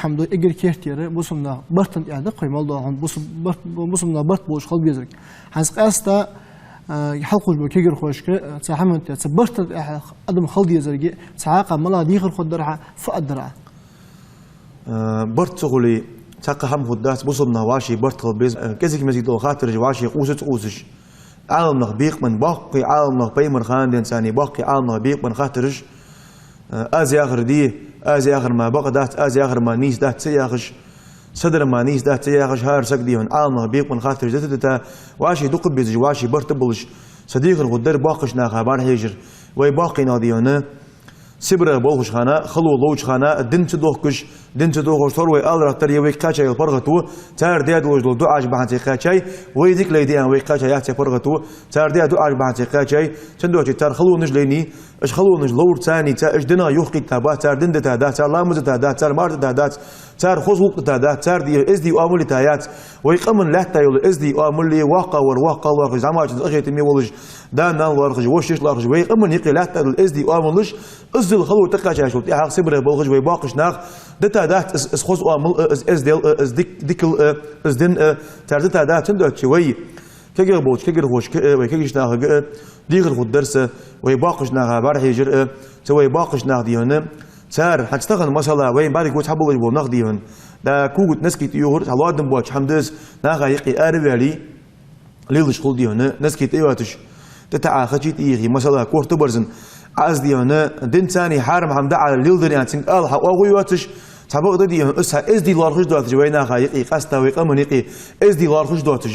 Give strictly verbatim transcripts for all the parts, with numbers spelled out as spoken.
хӀама да, эггара керттера бусалба наьха барта тӀа да-кх вай мел дола хӀама, бусалба барт, бусалба наьха барт болаш хила безарг. ХӀанз къаьстта, а, хьалкхувш бола кагирхошка, а, цу хӀаман тӀа, цу барта тӀа адам хила дезарга, цхьаккха мала дехар хургдар хьа, фу аргдар Ӏа? Э, барт ца хуле, цхьаккха хӀама хургдац, бусалба наха вӀаший барт хила беза, э, кӀезига-мезига дола хаттараш вӀаший къувсац, къувсаш. Ӏаламнах бекъабенна, боккхий Ӏаламнах, пайхамара хана денз царна боккхий Ӏаламнах бекъабенна хаттараш, э, аз яхар де, аз яхар мара бакъ дац, аз яхар мара нийса дац ца яхаш, са дар мара нийса дац ца яхаш, хӀара саг дийхьа Ӏаламнах бекъабенна хаттараш дита-дита, вӀаший дукха безаш, вӀаший барт болаш, са дехар хургдар боккхийча наха бӀарахьежар. Вай боккхий нах дийхьа Сибарех болхача хана, хало ловча хана, дин ца дохкаш, дин ца дохаш, тхо вай аларах тара е вайга кхаьча йола паргӀато, цар даь долаш дола дуӀаш бахьан ца кхаьчай, вай дика лай деана вайга кхаьча яц е паргӀато, цар даь дуӀаш бахьан ца кхаьчай, цудухьа цар халонаш лайнай, уж халонаш ловр царна ца, уж динах юхакхийтта бац, цар дин дита дац, цар ламаз дита дац, цар марха дита дац, цар хоза гӀулакх дита дац, цар дийхьа эздий оамал дита яц, вай къаман лаьтта йола эздий оамал, воккхагӀвар воккхагӀа лоархӀаш, зӀамагӀчунца къахетаме волаш, да-нана лоархӀаш, вошаш лоархӀаш, вай къаман юкъе лаьтта дола эздий оамалаш, иззал хало тӀакхаьчачул тӀехьагӀа Сибарех болхаш вай боккхийча наха дита дац из, из хоза оамал а, из эздел а, из дик-, дикал а, из дин а, цар дита дац, цудухьа вай кагирхой болча кагирхошка а, вай кагийча нахага а дехар хургдар са, вай боккхийча наха бӀарахьежар а, цу вай боккхийча наха дийхьа, цар хӀанз тахан масала вай бӀаргагу цхьаболаш бола нах дийхьа, да, когаш тӀа носки тӀаювхар, цхьа лоадам боацаш хӀама да из, наха юкъе ара а ваьле, лелаш хул дийхьа, носки тӀайоацаш, тӀатаӀа хачи тӀайийхе, масала, корта барзан, Ӏа из дийхьа, дин царна хьарам хӀама да Ӏа леладар аьнна цунга ала хьа оагӀув йоацаш, цхьабакъда дийхьа, из цхьа эздий лоархӀаш доацаш вай наха юкъе, къаьстта вай къаман юкъе эздий лоархӀаш доацаш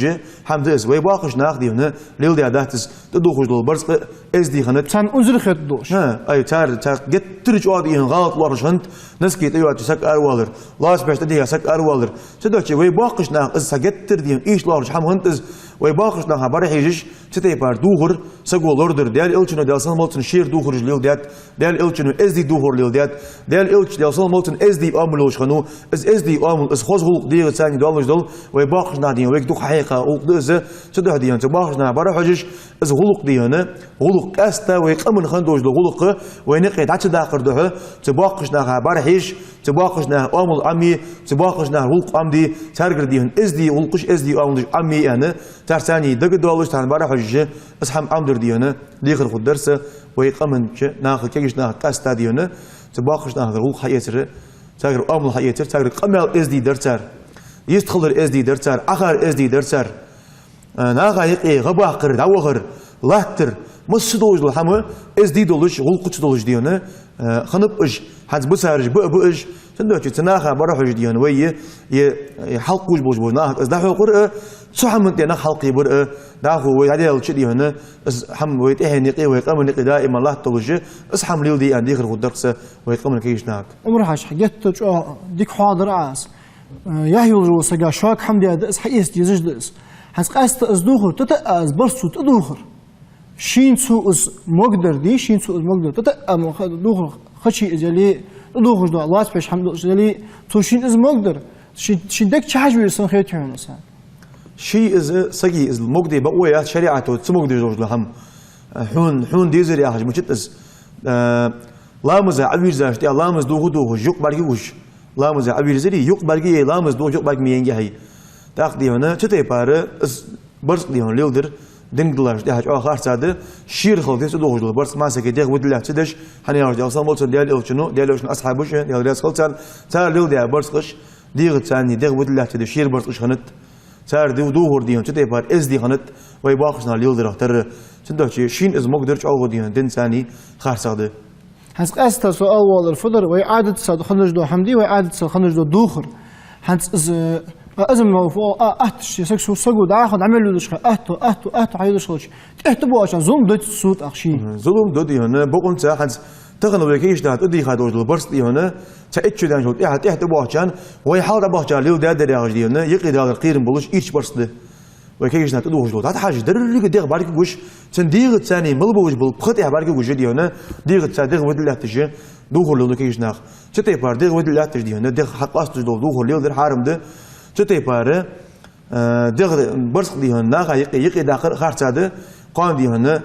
хӀама да из. Вай боккхийча наха дийхьа леладаь дац из, тӀадувхаш дола барзкъа эздий хиннад. Царна унзара хетт долаш. ХӀа, ай, цар, цар геттара чӀоагӀа дийхьа гӀалат лоархӀаш хиннад, носки тӀайоацаш саг аравалар, лоацпеш тӀадийхьа саг аравалар. Цудухьа вай боккхийча наха из цхьа геттара дийхьа иштта лоархӀаш хӀама хиннад из, вай боккхийча наха бӀарахьежаш, цу тайпара дувхар саго лоардар, Даьла Элчано, Даьла салам хилда цунна, шера дувхараш леладаьд, Даьла Элчано эздий дувхар леладаьд, Даьла Элча, Даьла салам хилда цунна, эздий оамал йолаш хиннав, из эздий оамал, из хоза гӀулакх дегӀаца долаш дола, вай боккхийча наха дийхьа вайга дукха хьекха гӀулакх да из, цудухьа дийхьа цу боккхийча наха бӀарахьежаш, из гӀулакх дийхьа, гӀулакх къаьстта вай къаман хинна долаш дола гӀулакх, вай наькъе дӀа ца даккхар духьа, цу боккхийча наха бӀарахьежаш, цу боккхийча наха оамал Ӏомае, цу боккхийча наха гӀулакх Ӏомаде, царгара дийхьа эздий гӀулакхаш, эздий оамалаш Ӏомае аьнна, цар царна дагадоалаш, царна бӀарахьежаш, из хӀама Ӏомадар дийхьа, дехар хургдар са вай къаманча наха, кагийча наха къаьстта дийхьа, цу боккхийча нахагара гӀулакх хьаэцар, царгара оамал хьаэцар, царгара къамаьл эздий дар цар, йистхилар эздий дар цар, Ӏохар эздий дар цар. Э, наха юкъе гӀа баккхар, дӀавахар, латтар, масса долаш дола хӀама эздий долаш, гӀулакхаца долаш дийхьа, э, хиннаб уж, хӀанз бисараш ба а ба уж, цудухьа цу наха бӀарахьежаш дийхьа вай е, е, е хьалкхувш болаш бола нах из дӀахьокхар а, цу хӀаман тӀа нах хьалкхебар а, дӀахо вай дӀадаьлча дийхьа, из хӀама вай тӀехьенна юкъе, вай къаман юкъе даим латта долаш, из хӀама леладе аьнна дехар хургдар са вай къаман кагийча нахага. Ӏумар-Хьажа, геттара чӀоагӀа дика хьоахадаьд Ӏа из. Э, яхь йолаш волча сага шога хӀама даьд из, хьаэца дезаш да из. ХӀанз къаьстта из дувхар, тӀатаӀа из барзкъа цо тӀадувхар. Шийна цо из могадар дий, шийна цо из могадар. ТӀатаӀа мо ха-, дувхар хачи из яле, тӀадувхаш дола лоацпеш хӀама долаш яле, цо шийна из могадар. Ший, ший дег чу хьажа веза санна хет хьона из. Ший из, сага из могаде бокъо яц, шариӀато ца могадеш долаш дола хӀама. Хьона, хьона дезар яхаш мичад из. Э, ламаза Ӏовийрзача тӀехьа ламаз дувха а дувхаш, юкъ бӀарга а гуш. Ламаза Ӏовийрзаре, юкъ бӀарга а яь, ламаз дувхаш, юкъ бӀарга ма яьннай хьай. ТӀаккха дийхьа, цу тайпара из барзкъа дийхьа леладар, динга диллача тӀехьа чӀоагӀа харцахьа да, шера хила деза цу дувхаш дола барзкъа, массе дегӀ вадиллалца деш, хӀана аьлча Даьла салам хилда цунна, Даьла Элчано, Даьла Элчан асхьабаша, Даьла раьза хилда царна, цар леладаь барзкъаш, дегӀаца царна дегӀ вадиллалца деш шера барзкъаш хиннад. Цар ду-, дувхар дийхьа цу тайпара эздий хиннад, вай боккхийча наха леладарах тара. Цудухьа шийна из могадар чӀоагӀа дийхьа дин царна харцахьа да. ХӀанз къаьстта со ала воаллар фу дар, вай Ӏадатаца хиннаш дола хӀама дий, вай Ӏадатаца хиннаш дола дувхар. ХӀанз из, а, из ма фу, а, атта ши саг, су-, саго дӀахо дӀа мел лелаш хилча, атта, атта, атта хьайолаш хилча, тӀехьа тӀабоагӀачоа зулам дац цо тӀаккха ший? Мгм. Зулам да дийхьа, бокъонца хӀанз тахан вай кагийча наха тӀадийха долаш дола барзкъа дийхьа, цхьа итт шу даьнначул тӀехьа, тӀехьа тӀабоагӀачоа, вай хьалха дӀабахача леладаьдар яхаш дийхьа, юкъе далар кхерам болаш, ирча барзкъа да. Вай кагийча наха тӀадувхаш дола. ДӀатӀахьажа, деррига дегӀ бӀарга гуш, цун дегӀаца царна мел болаш бола пха тӀехьа бӀарга гуш дийхьа, дегӀаца цар дегӀ вадиллалца деш, дувхар леладу кагийча наха. Цу тайпара дегӀ вадиллалца деш дийхьа, дегӀ хьакъоасташ дола дувхар леладар хьарам да. Цу тайпара, э, дегӀ барзкъа дийхьа, наха юкъе, юкъе даккхар харцахьа да, кхоана дийхьа,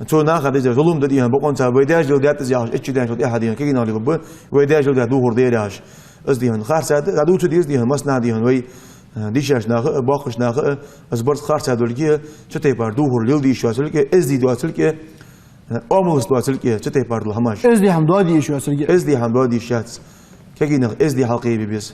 цу наха дезар зулам да дийхьа, бокъонца вай даьша леладаьд из яхаш, итт шу даьнначул тӀехьа дийхьа, кагий наха леладу, вай даьша леладаь дувхар да ер яхаш. Из дий хьона харцахьа да, дӀадувца деза дий хьона, массанахьа дий хьона вай, э, дийшача наха а, боккхийча наха а, из барзкъа харцахьа долга, цу тайпара дувхар леладе йиш йоацилга, эздий доацилга, э, оамалца доацилга, цу тайпара дола хӀамаш. Эздий хӀама доаде йиш йоацилга. Эздий хӀама доаде йиш яц. Кагий нах эздий хьалкхебе беза.